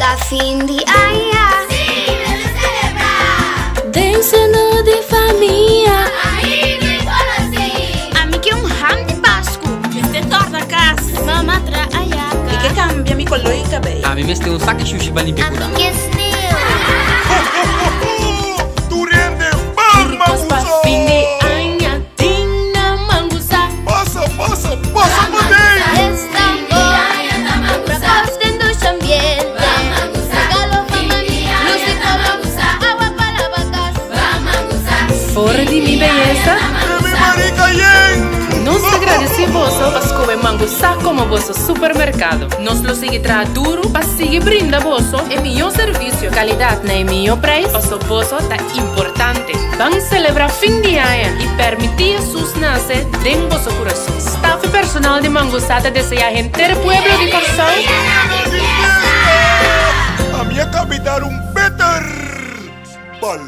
Pa fin di aña. Si, nos ta selebrá. Den seno di famia. Amigu i konosí. Ami ke un ham di Pasku. Mester torna kas. Mama tra ayaka. Mi ke kambia mi koló i kabei. Ami mester un saki shushi pa limpia Ami kura. ke sneeuw. Ho, ho, ho, ho! Tur hende ban Tur kos pa Mangusa! fin di aña tin na Mangusa. Pasa, pasa, pasa paden! Esta Pra den dushi ambiente. Regalo pa mami. Lus di koló. Awa pa laba kas. For di mi beyesa. Mi barika yen! Nos ta gradisí boso pa skohe Mangusá komo boso supermerkado. Nos lo sigui traha duru pa sigui brinda boso e mihó servisio, kalidat na e mihó preis, paso boso ta importante. Ban selebrá fin di aña i permití Hesus nase den boso kurason. Staf i personal di Mangusá ta deseá henter pueblo di Kòrsou. Ami a kabidar un beter bal.